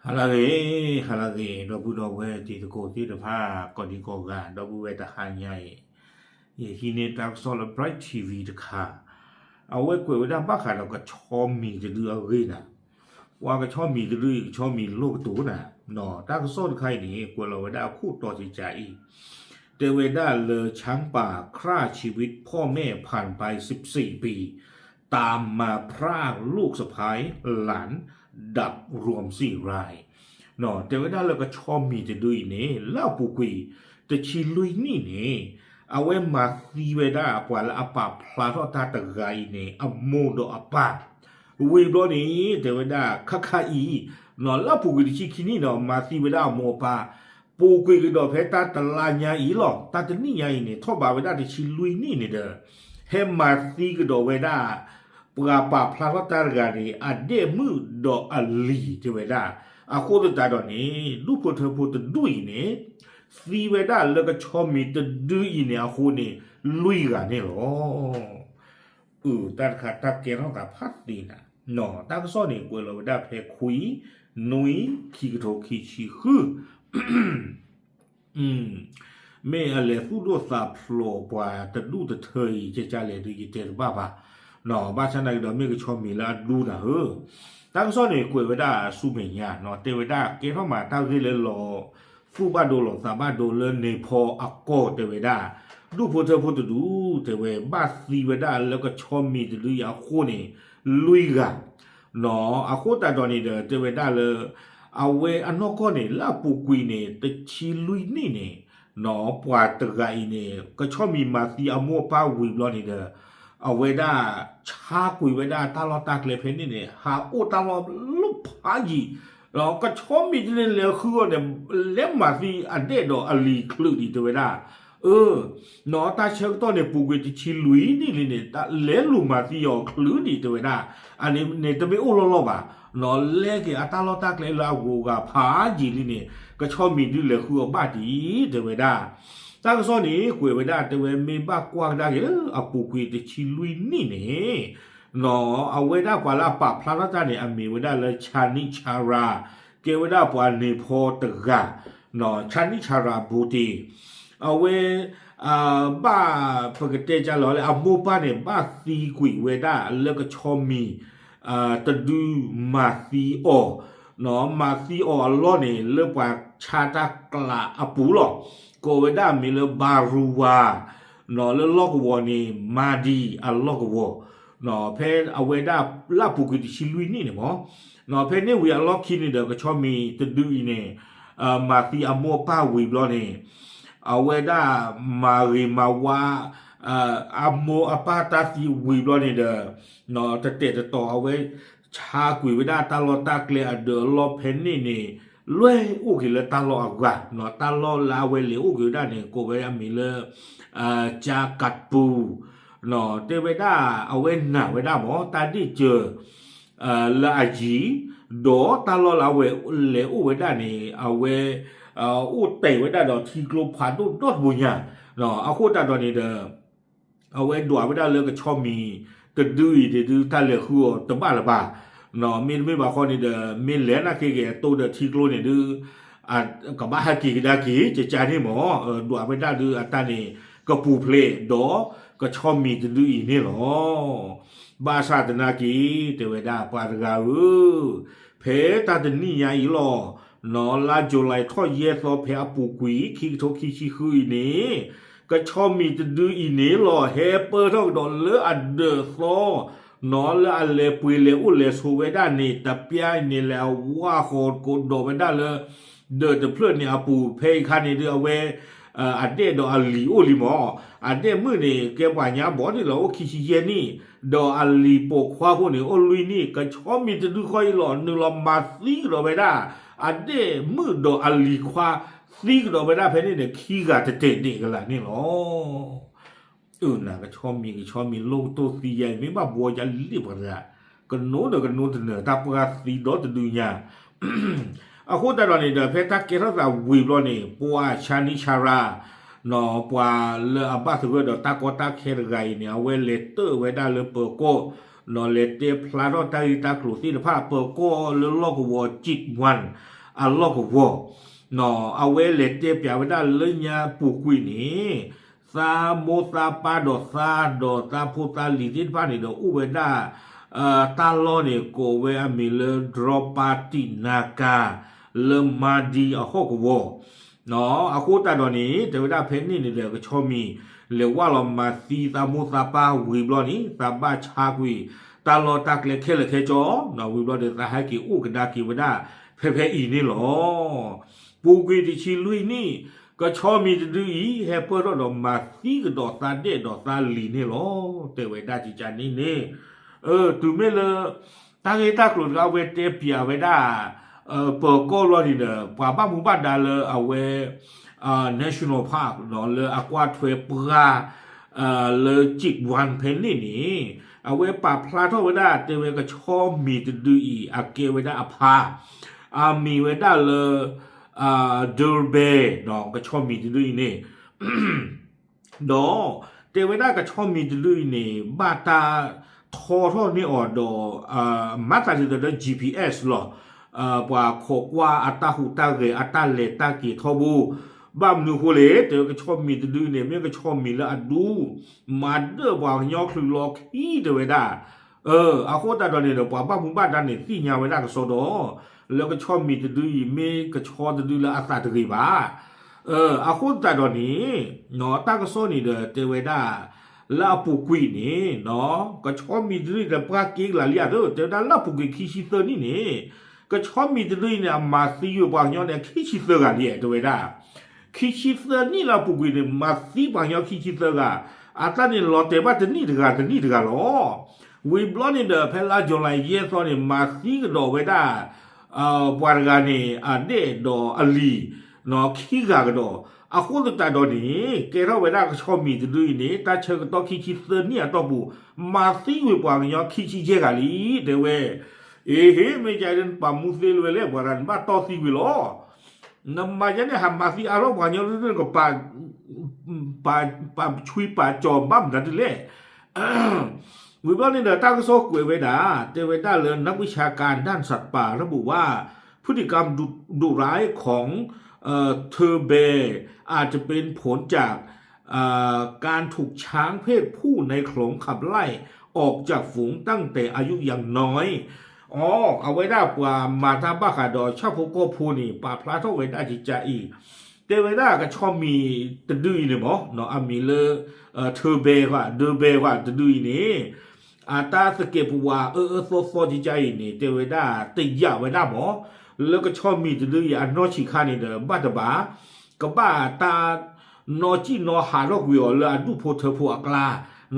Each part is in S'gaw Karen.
ဟါလၢအဂ့ၤ, ဟါလၢအဂ့ၤ, ဒီပုၢ်ဒီဝဲၢ်တံၤသကိးသ့ၣ်တဖၣ် ကိးဒံကိးဂၤ ဒီပုၢ်ဝဲၢ်တဟါညါအံၤ, ယဟံးန့ၢ်တၢ်ကစီၣ်လၢ Bright TV တခါ, အဝဲကွဲးဝဲဒၣ်ဘၣ်ဃးဒီးကဆီမံၤတဒုအဂ့ၢ်နၤ, ပှၤကဆီမံၤတဒုအံၤ ကဆီမံၤလိၣ်ကတိၤနၤ, တၢ်ကစီၣ်တခါအံၤန့ၣ် ကွဲးလီၤဝဲဒၣ်အခိၣ်တီစံးစးအံၤ, တဲဝဲဒၣ်လၢ ช้างป่าฆ่าชีวิตพ่อแม่ผ่านไปสิบสี่ปี ตามมาพรากลูกสะใภ้ หลานดับรวมสี่ราย တဲဝဲဒၣ်လၢကဆီမံၤတဒုအံၤန့ၣ် လၢအပူၤကွံာ် တဆံလွံၢ်နံၣ်န့ၣ် အဝဲမၤသံဝဲဒၣ်ပှၤလၢအပာ်ဖျါထီၣ်တၢ်တဂၤအံၤန့ၣ် အမိၢ်ဒီးအပၢ်, ဝံၤဘျီန့ၣ် တဲဝဲဒၣ်ခါခါအံၤ, လၢအပူၤကွံာ်တဆံခံနံၣ်ဒီး မၤသံဝဲဒၣ်အမိၢ်အပၢ်, ပူၤကွံာ်ကဒီးဖဲတၢ်တလါညါအံၤလီၤ. တၢ်တနံၣ်ညါအံၤန့ၣ် ထီၣ်ဘးဝဲဒၣ်တဆံလွံၢ်နံၣ်န့ၣ်ဒီး ဟဲမၤသံကဒီးဝဲဒၣ် ပှၤပာ်ဖျါထီၣ်တၢ်တဂၤန့ၣ် အဒဲၣ်မုၣ်ဒီးအလံၤတဲဝဲဒၣ်, အဃိသတးဒီးန့ၣ် ဒူၣ်ဖိထၢဖိတဒူၣ်အံၤန့ၣ် သံဝဲဒၣ်လၢကဆီမံၤတဒုအံၤန့ၣ်အဃိန့ၣ် လွံၢ်ဂၤန့ၣ်လီၤ. အတၢ်တခါတၢ်ကဲထီၣ်သးဖးသ့နၤ, တၢ်ကစီၣ်န့ၣ် ကွဲးလီၤဝဲဒၣ်ဖဲခွံ, နွံ, ခံကထိခံဆံဃု မ့ၢ်အလဲၤသူၣ်ဒိၣ်သးဖျိးပှၤတဒူၣ်တထၢအံၤ ကကလဲၣ်ဒုးယတဲတဘၣ်ဘၣ်, ဘၣ်ဆၣ်သနာ်က့ဒီး မ့ၢ်ကဆီမံၤလၢအဒူနၤဧၢ, တၢ်ကစီၣ်န့ၣ်ကွဲးဝဲဒၣ်ဆူမဲာ်ညါ, တဲဝဲဒၣ်ကဲထီၣ်မးတၢ်ဂ့ၢ်လၢလီၤသူၣ်ဘၣ်ဒိလီၤသးဘၣ်ဒိလၢန့ၣ်ဖီအကီၢ်တဲဝဲဒၣ်, ဒူၣ်ဖိထၢဖိတဒူၣ် တဲဝဲဘၣ်သံဝဲဒၣ်လၢကဆီမံၤတဒုအံၤအဃိန့ၣ် လွံၢ်ဂၤ အဃိသတးဒီးန့ၣ်ဒီး တဲဝဲဒၣ်လၢ အဝဲအနီၢ်ကီၢ်န့ၣ် လၢအပူၤကွံာ်န့ၣ် တဆံလွံၢ်နံၣ်န့ၣ် ပှၤတဂၤအံၤန့ၣ် ကဆီမံၤမၤသံအမိၢ်အပၢ်ဝံၤဘျီန့ၣ်ဒီး အဝဲဒၣ်ဆါကွံာ်ဝဲဒၣ်တၢ်လီၢ်တၢ်ကျဲဖဲန့ၣ်န့ၣ် ဟးအိၣ်တၢ်လီၢ်လၢဖးယံၤ, ကဆီမံၤတဒုန့ၣ်လဲၤဃုအီၤန့ၣ် လဲၤမၤသံအဒဲၣ်ဒီးအလံၤချုးဒံးတဲဝဲဒၣ်, အၢ တၢ်ဆၢကတီၢ်န့ၣ် ပူၤကွံာ်တဆံလွံၢ်နံၣ်လံန့ၣ် လဲၤလူၤမၤသံအီၤချုးဒံးတဲဝဲဒၣ်, အန့ၣ်န့ၣ်တမ့ၢ်အိၣ်လီၢ်လီၢ်ဘၣ်, လဲၤက့ၤအတၢ်လီၢ်တၢ်ကျဲလၢအဂုၤအဂၤဖးယံၤလံန့ၣ် ကဆီမံၤဒုလဲၤဃုအီၤဘၣ်ဒံးတဲဝဲဒၣ်, တၢ်ကစီၣ်န့ၣ် ကွဲးဝဲဒၣ်တဲဝဲမ့ၢ်ဘၣ်ကွၢ်ကဒါက့ၤလၢအပူၤကွံာ်တဆံလွံၢ်နံၣ်န့ၣ် အဝဲဒၣ်ပှၤလၢအပာ်ဖျါထီၣ်တၢ်န့ၣ် အမံၤဝဲဒၣ်လၢ Chani Chara ကဲဝဲဒၣ်ပှၤန့ၣ်ဖီတဂၤ, Chani Chara Bhuti အဝဲ ဘၣ်ပကတဲကလီၤလၢအမိၢ်ပၢ်န့ၣ် ဘၣ်သံကွံာ်ဝဲဒၣ်လၢကဆီမံၤ တဒုမၤသံအီၤ, မၤသံအီၤအလီၢ်န့ၣ် လၢပှၤဆါတၢ်ကျးအပူၤလီၤ. ကိးဝဲဒၣ်မံၤလၢ Baruwa လၢလီၢ်ကဝီၤန့ၣ် Madi အလီၢ်ကဝီၤ, ဖဲအဝဲဒၣ်လၢအပူၤကွံာ်တဆံလွံၢ်နံၣ်န့ၣ်မ့ၢ်, ဖဲန့ၣ်ဝံၤအလီၢ်ခံန့ၣ်ဒီး ကဆီမံၤတဒုအံၤန့ၣ် မၤသံအမိၢ်အပၢ်ဝံၤဘျီန့ၣ် အဝဲဒၣ်မၤဂ့ၤမၤဝါ အမိၢ်အပၢ်တၢ်သံဝံၤဘျီန့ၣ်ဒီး တတဲာ်တတီၤအဝဲ ဆါကွံာ်ဝဲဒၣ်တၢ်လီၢ်တၢ်ကျဲအဒၢးအလီၢ်ဖဲန့ၣ်န့ၣ် လဲၤအိၣ်က့ၤလၢတၢ်လီၢ်အဂၤ, တၢ်လီၢ်လၢအဝဲလဲၤအိၣ်က့ၤဝဲဒၣ်န့ၣ် ကိးဝဲအမံၤလၢ ကၠါကးပူၤ, တဲဝဲဒၣ်အဝဲနာ်ဝဲဒၣ်မ့ၢ် တၢ်ဒ့ၣ်စၢၤ လၢအယံၤ, ဒီးတၢ်လီၢ်လၢအဝဲလဲၤအိၣ်ဝဲဒၣ်န့ၣ် အဝဲ အိၣ်တဲာ်ဝဲဒၣ်ဒီးထံကျိဖးဒိၣ်ဒီတဘိညါ, အဃိသတးဒီးန့ၣ်ဒီး အဝဲဒွးဝဲဒၣ်လၢကဆီမံၤတဒုအံၤန့ၣ်ဒုး တၢ်လဲၤဃုအီၤတဘၣ်လၢၤဘၣ်, မ့တမ့ၢ်ဘၣ်ဃီန့ၣ်ဒီး မ့ၢ်လဲၤနာ်က့ဂ့ၤအတိၢ်ဒီးထံကျိန့ၣ်ဒုး ကဘၣ်ဟဲက့ၤကဒါက့ၤ ကကါန့ၣ်မ့ၢ် ဒွးဝဲဒၣ်ဒုးအတၢ်န့ၣ် ကပူၤဖျဲးဒီးကဆီမံၤတဒုအံၤန့ၣ်လီၤ. ဘၣ်ဆၣ်သနာ်က့ တဲဝဲဒၣ်ပှၤတဂၤဧၢ, ဖဲတၢ်တနံၣ်ညါအံၤလီၤ, နီၢ်လါယူၤလံထီၣ်ယဲၢ်သီဖဲအပူၤကွံာ် ခံကထိခံဆံဃုအံၤန့ၣ် ကဆီမံၤတဒုအံၤန့ၣ်လီၤ ဟဲပၢၢ်ထီၣ်ကဒီးလၢအဒၢးသီ နီၢ်လၢအလဲၤပှ့ၤလဲၤအိၣ်လဲၤဆိးဝဲဒၣ်န့ၣ် တပျၢ်အံၤန့ၣ် လဲၤအဝါဃီၤကိးဒီးဝဲဒၣ်လၢ ဒၢးတဖျၢၣ်န့ၣ်အပူၤ ဖဲအံၤခါန့ၣ်ဒုး အဝဲ အဒဲၣ်ဒီးအလံၤအိၣ်လံမး, အဒဲၣ်မုၣ်န့ၣ် ကဲပှၤညါဘီန့ၣ်လီၤ အိၣ်ခံဆံယဲၢ်နံၣ်, ဒီးအလံၤပိာ်ခွါဖိန့ၣ် အိၣ်လွံၢ်နံၣ်, ကဆီမံၤတဒုဃီအံၤလီၤ နုာ်လီၤမၤသံကဒီးဝဲဒၣ် အဒဲၣ်မုၣ်ဒီးအလံၤခွါ သံကဒီးဝဲဒၣ်ဖဲန့ၣ်န့ၣ် ခံဂၤတတဲာ်ဒဲးကလးန့ၣ်လီၤ. အၢ နၤကဆီမံၤ ကဆီမံၤလိၣ်ကတိၢ်သံယဲအံၤ မ့ၢ်ဘၣ်ဘှီယၤလံပှၤတဂၤ, ကနိးဒီးကနိးတနၢၤ တၢ်ပှၢ်သံဒီတဒုညါ အဃိသတးဒီးန့ၣ်ဒီး ဖဲတၢ်ကဲထီၣ်သးဝံၤဘျီန့ၣ် ပှၤ Chani Chara နီၢ် ပှၤလၢအဘၣ်သဂၢၢ်ဒီးတၢ်ကီတၢ်ခဲတဂၤအံၤန့ၣ် အဝဲလဲၤတၢၣ်ဝဲဒၣ်လၢပၢၤကီၢ် လဲၤတဲဖျါထီၣ်တၢ်ဂ့ၢ်တၢ်ကျိၤသ့ၣ်တဖၣ် ပၢၤကီၢ်လၢလီၢ်ကဝီၤ Jigwan အလီၢ်ကဝီၤ အဝဲလဲၤတဲပၠးဝဲဒၣ်လၢညါပူၤကွံာ်န့ၣ် သးမိၢ်သးပၢ်ဒီးသးဒီးသးဖိသးလံၤသ့ၣ်တဖၣ်န့ၣ်ဒီး အိၣ်ဝဲဒၣ် တၢ်လီၢ်န့ၣ် ကိးဝဲအမံၤလၢ ဒြီပၤတံၣ်နၤကၤ လၢမၤဒံအဟီၣ်ကဝီၤ အဃိသတးဒီးန့ၣ် တဲဝဲဒၣ်ဖဲန့ၣ်န့ၣ်ဒီး ကဆီမံၤ လဲၤဝၢ်လီၤမၤသံသးမိၢ်သးပၢ်ဝံၤဘျီန့ၣ် သးဘၣ်ဆါကွံာ် တၢ်လီၢ်တၢ်ကျဲခဲလၢာ်ခဲဆ့ ဝံၤဘျီဒီး သးဟဲက့ၤအိၣ်ကဒါက့ၤဝဲဒၣ် ဖဲဖဲအံၤန့ၣ်လီၤ. ပူၤကွံာ်တဆံလွံၢ်နံၣ် ကဆီမံၤတဒုအံၤ ဟဲပၢၢ်ထီၣ်ဒီးမၤသံကဒီးသးဒဲၣ်ဒီးသးလံၤန့ၣ်လီၤ. တဲဝဲဒၣ်ကကန့ၣ်န့ၣ် တုၤမ့ၢ်လၢ တၢ်ဂ့ၢ်တၢ်ကျိၤတခါ အဝဲတဲပၠးဝဲဒၣ် ပၢၤကီၢ်ဘျီန့ၣ်ဒီး ပှၤဘၣ်မူဘၣ်ဒါလၢအဝဲ National Park လၢအကွၢ်ထွဲပှၢ် လၢ Jigwan ဖဲန့ၣ်န့ၣ် အဝဲပာ်ဖျါထီၣ်ဝဲဒၣ် တဲဝဲကဆီမံၤတဒုအံၤ အကဲဝဲဒၣ်အဖါ အမံၤဝဲဒၣ်လၢ Durbe ကဆီမံၤတဒုအံၤန့ၣ် ဒီး တဲဝဲဒၣ်ကဆီမံၤတဒုအံၤန့ၣ် ဘၣ်တၢ်ထီထီၣ်န့ၢ်အီၤဒီး မၤသးဒ်သိးဒီး G P S လီၤ. ပှၤခိးကွၢ်အတၢ်ဟူးတၢ်ဂဲၤအတၢ်လဲၤတၢ်က့ၤထီဘိ ဘၣ်မနုၤအဃိလဲၣ် တဲဝဲကဆီမံၤတဒုအံၤန့ၣ် မ့ၢ်ကဆီမံၤလၢအဒူ မၤဒၢၣ်ပှၤကညီချုးလီၤခံ တဲဝဲဒၣ် အဃိသတးဒီးန့ၣ်ဒီး ပှၤဘၣ်မူဘၣ်ဒါန့ၣ် သ့ၣ်ညါဝဲဒၣ်ကစီဒီး လၢကဆီမံၤတဒုအံၤ မ့ၢ်ကဆီတဒုလၢအသးတဂ့ၤဘၣ်. အဃိသတးဒီးန့ၣ် တၢ်ကစီၣ်န့ၣ်ဒီးတဲဝဲဒၣ် လၢအပူၤကွံာ်န့ၣ် ကဆီမံၤတဒုအံၤဒီး ပှၤက့ၤကလးလံအသး တဲဝဲဒၣ်လၢအပူၤကွံာ်ခံဆံသၢနံၣ်န့ၣ် ကဆီမံၤတဒုအံၤန့ၣ် အမၤသံဝဲပှၤကညီန့ၣ် ခံဆံသၢဂၤလံ တဲဝဲဒၣ် ခံဆံသၢနံၣ်လၢအပူၤကွံာ်န့ၣ် မၤသံပှၤကညီခံဆံသၢဂၤ အတၢ်န့ၣ်လီၤတဲာ်ဘၣ်တနံၣ်တဂၤတနံၣ်တဂၤလီၤ. ဝံၤဘျီန့ၣ်ဒီး ဖဲလါယူၤလံယဲၢ်သီန့ၣ် မၤသံကဒီးဝဲဒၣ် ပှၤတဂၤန့ၣ် အဒဲၣ်ဒီးအလံၤ ခံဂၤကဒီး အဃိသတးဒီးန့ၣ် ကဲထီၣ်ဝဲဒၣ်ကဆီမံၤတဒုအံၤန့ၣ် တၢ်ဆၢကတီၢ်ခံဆံသၢနံၣ်အတီၢ်ပူၤ မၤသံဝဲပှၤကညီခံဆံယဲၢ်ဂၤလံ တဲဝဲ အ့ဟ့ မ့ၢ်ကန့ၣ် ပှၤမူသ့လၢၤဝဲလဲၣ် ပှၤတဂၤန့ၣ်ဘၣ်တီၢ်သံဝံၤလီၤ. နမၤယဲန့ၣ် ဟးမၤသံအါထီၣ်ပှၤကညီ ကပာ် ပာ်ဆွံပာ်ကၠီၤဘၣ်မတၤဒ်လဲၣ်. ဝံၤဘျီန့ၣ်ဒီး တၢ်ကစီၣ်ကွဲးဝဲဒၣ် တဲဝဲဒၣ်လၢ นักวิชาการด้านสัตว์ป่าระบุว่า พฤติกรรมดุดุร้ายของ เอ่อ เทอร์เบย์ อาจจะเป็นผลจาก เอ่อ การถูกช้างเพศผู้ในโขลงขับไล่ออกจากฝูงตั้งแต่อายุยังน้อย အီ အဝဲဒၣ်ပှၤမၤတၢ်ဘၣ်ဃးဒီးဆၣ်ဖိကီၢ်ဖိန့ၣ် ပာ်ဖျါထီၣ်ဝဲဒၣ်ကကအံၤ တဲဝဲဒၣ်ကဆီမံၤတဒုအံၤန့ၣ်မ့ၢ် အမံၤလၢ ထၢဘဲကွၢ် ဒၢဘဲကွၢ်တဒုအံၤန့ၣ် အတၢ်သကဲးပဝးအၢအၢသီသီကကအံၤန့ၣ် တဲဝဲဒၣ်တယာ်ဝဲဒၣ်မ့ၢ် လၢကဆီမံၤတဒုအံၤအနီၢ်ဆံးခါန့ၣ်ဒီး ဘၣ်တဘၣ် ကဘၣ်တၢ် နီၢ်ကံၣ်နီၢ်ဟးထီၣ်ကွံာ်အီၤလၢအဒူၣ်ဖိထၢဖိအကျါ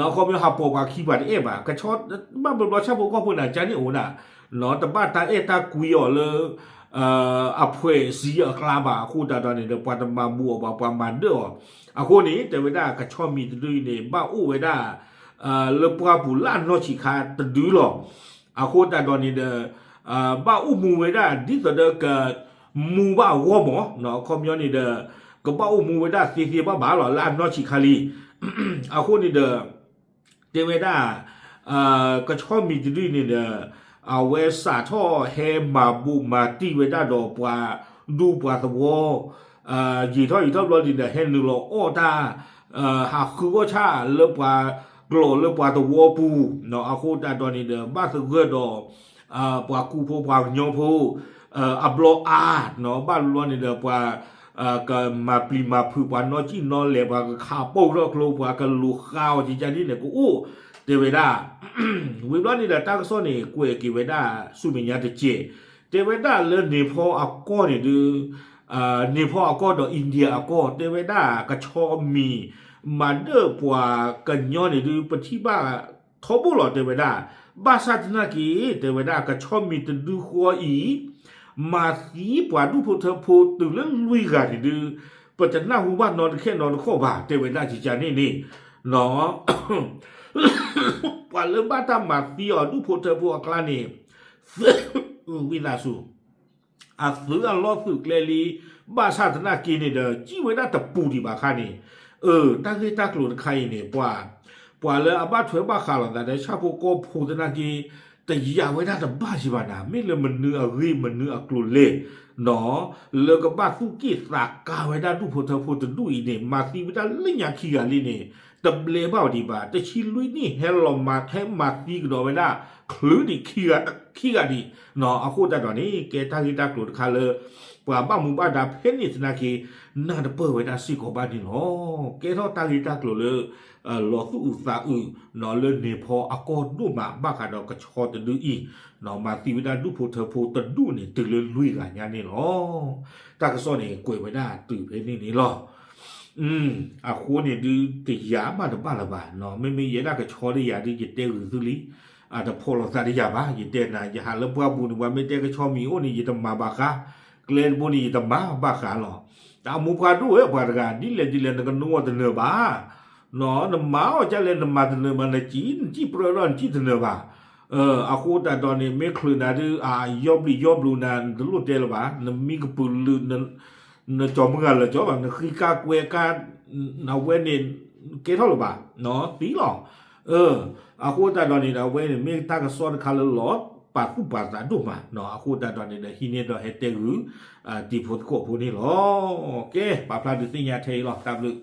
အခီပညီဟးပိာ်ပှၤခံပှၤတအဲၣ်ဘၣ် ကဆီ ဘၣ်ဘျီဘျီဆၣ်ဖိကီၢ်ဖိန့ၣ် ကန့ၣ်အိၣ်ဒၣ် တဘၣ်တၢ်အဲၣ်တၢ်ကွံအီၤလၢ အဖှဲးစံအကျါဘၣ် အဃိသတးဒီးန့ၣ်ဒီး ပှၤတမၤဘူးအီၤဘၣ် ပှၤမၤဒၢၣ်အီၤ အဃိန့ၣ် တဲဝဲဒၣ်ကဆီမံၤတဒုအံၤန့ၣ် ဘၣ်အိၣ်ဝဲဒၣ် လၢပှၢ်ပူၤလၢအနီၢ်ဆံးခါတဒုလီၤ. အဃိသတးဒီးန့ၣ်ဒီး ဘၣ်အိၣ်မူဝဲဒၣ်ဒ်သိးဒီးက မူဘၣ်အဂီၢ်မ့ၢ် အခီပညီန့ၣ်ဒီး ကဘၣ်အိၣ်မူဝဲဒၣ်သ့သ့ဘၣ်ဘၣ်လီၤ လၢအနီၢ်ဆံးခါလံ အဃိန့ၣ်ဒီး တဲဝဲဒၣ် ကဆီမံၤတဒုန့ၣ်ဒီး အဝဲစးထီၣ်ဟဲမၤဘူးမၤတံၢ်ဝဲဒၣ်ဒီးပှၤဒူပှၤသဝီ ယံာ်ထီၣ်ယံာ်ထီၣ်ဘျီဒ်န့ၣ်ဒီး ဟဲနုာ်လီၤအီၣ်တၢ် ဟးဃုအီၣ်ဆၣ်လၢပှၤကျိာ်လၢပှၤသဝီပူၤ အဃိသတးဒီးန့ၣ်ဒီး ဘၣ်သဂၢၢ်ဒီး ပှၤကူဖိပှၤကညီဖိ အဘျီအါ ဘၣ်ဘျီန့ၣ်ဒီးပှၤ ကမၤပျံၤမၤဖုးပှၤနီၢ်ကံၣ်နီၢ်လဲၤ ပှၤကခးပိၢ်ထီၣ်ကျိ ပှၤကလူၤဃါအီၤကကန့ၣ်န့ၣ်ကအိၣ် တဲဝဲဒၣ် ဝံၤဘျီန့ၣ်ဒီးတၢ်ကစီၣ်န့ၣ် ကွဲးက့ၤဝဲဒၣ်ဆူမဲာ်ညါတက့ၢ် တဲဝဲဒၣ်လၢန့ၣ်ဖီအကီၢ်န့ၣ်ဒုး န့ၣ်ဖီအကီၢ်ဒီး India အကီၢ် တဲဝဲဒၣ်ကဆီမံၤ မၤဒၢၣ်ပှၤကညီန့ၣ်ဒုး ပထံၣ်ဘၣ်ထီဘိလီၤ တဲဝဲဒၣ် ဘၣ်ဆၣ်သနာ်က့ တဲဝဲဒၣ်ကဆီမံၤတဒုဃီအံၤ မၤသံပှၤဒူၣ်ဖိထၢဖိတုၤလၢလွံၢ်ဂၤန့ၣ်ဒုး ပတနၢ်ဟူဘၣ်နီတခီနီတခီၣ်ဘၣ် တဲဝဲဒၣ်ကကန့ၣ်န့ၣ် ပှၤလၢဘၣ်တၢ်မၤသံအီၤဒူၣ်ဖိထၢဖိအကျါန့ၣ် ဝံသးစူၤ အသုးအလီၢ်သုးကျဲလံ ဘၣ်ဆၣ်သနာ်က့န့ၣ်ဒီး ကံၣ်ဝဲဒၣ်တပူၤဒံးဘၣ်ခါန့ၣ် အၢ တၢ်ဂ့ၢ်တၢ်ကျိၤတခါအံၤန့ၣ် ပှၤ ပှၤလၢအဘၣ်ထွဲဘၣ်ဃးလိာ်သးဒီးဆၣ်ဖိကီၢ်ဖိသနာ်က့ တယာ်ဝဲဒၣ်တဘၣ်ယံၤဘၣ်နၤ, မ့ၢ်လၢမနုၤအဂ့ၢ်မနုၤအကျိၤလဲၣ် နီၢ် လၢကဘၣ်သူၣ်က့ၣ်သးကါဝဲဒၣ်ဒူၣ်ဖိထၢဖိတဒူၣ်အံၤန့ၣ် မၤသံဝဲဒၣ်လၢညါခံဂၤလံန့ၣ် တဘျဲဘၣ်ဒံးဘၣ်, တဆံလွံၢ်နံၣ်ဟဲလီၤမၤ ဟဲမၤသံကဒီးဝဲဒၣ် ချုးဒံး ခံဂၤဒံး, နီၢ် အဃိသတးဒီးန့ၣ် ကဲတၢ်ဂ့ၢ်တၢ်ကျိၤတခါလၢ ပှၤဘၣ်မူဘၣ်ဒါဖဲန့ၣ်သနာ်က့ နၢ်တပၢၢ်ဝဲဒၣ်စ့ၢ်ကီးဘၣ်န့ၣ်လီၤ. ကဲထီၣ်တၢ်ဂ့ၢ်တၢ်ကျိၤလၢ လီၤသူၣ်အုးသးအုး နီၢ် လၢန့ၢ်ဖီအကီၢ်ဒိၣ်မး ဘၣ်ဃးဒီးကဆီတဒုအံၤ နီၢ် မၤသံဝဲဒၣ်ဒူၣ်ဖိထၢဖိတဒူၣ်န့ၣ် တုၤလၢလွံၢ်ဂၤညါန့ၣ်လီၤ. တၢ်ကစီၣ်န့ၣ် ကွဲးဝဲဒၣ်တုၤဖဲန့ၣ်န့ၣ်လီၤ. အဃိန့ၣ်ဒုး တယာ်မးတဘၣ်လၢၤဘၣ်, နီၢ် မ့မ့ၢ်ယဲဒၣ်ကဆီဒီးယၤဒုး ယတဲဂုာ်သုလံ, အတဖီၣ်လိာ်သးဒီးယၤဘၣ်, ယတဲနၤ ယဟးလၢပှၢ်ပူၤန့ၣ် ပှၤမ့ၢ်တဲကဆီမံၤအိၣ်န့ၣ် ယတမၤဘၣ်ဃး, ကျဲတဘိန့ၣ် ယတမၤဘၣ်ဃးလီၤ. တၢ်မိၢ်ပှၢ်ဒိၣ်ဝဲပှၤတဂၤ ဒ်လဲၣ်ဒ်လဲၣ် နကနုာ်အီၤတနၢၤဘၣ် နီၢ် နမၤအီၤဒ်လဲၣ် နမၤတနၢၤဘၣ်, နစံၣ် နစံၣ်ပြၢဒီး နစံၣ်တနၢၤဘၣ်. အဃိသတးဒီးန့ၣ် မ့ၢ်ချုးနၤဒုး အယီၢ်ဘျံးယီၢ်ဘျူးနၤ နတလိၣ်တဲလၢၤဘၣ်, နမံကပုာ်လုး နကၠီၤမုၢ်ဂၤလၢာ်ကၠီဘၣ်, နဃံကါကွဲကါ အဝဲန့ၣ် ကဲထီၣ်လၢၤဘၣ်, နီၢ် သံလီၤ. အဃိသတးဒီးန့ၣ်ဒီး အဝဲန့ၣ် မ့ၢ်တၢ်ကစီၣ်တခါလၢလီၤပာ်သူၣ်ပာ်သးဒိၣ်မး, နီၢ် အဃိသတးဒီးန့ၣ်ဒီး ဟံးန့ၢ်ဒီးဟဲတဲဂုာ် တံၤဖိသကိးဖိန့ၣ်လီၤ. ကဲ ပာ်ဖျါဒုးသ့ၣ်ညါထဲအံၤလီၤ. တၢ်ဘျုး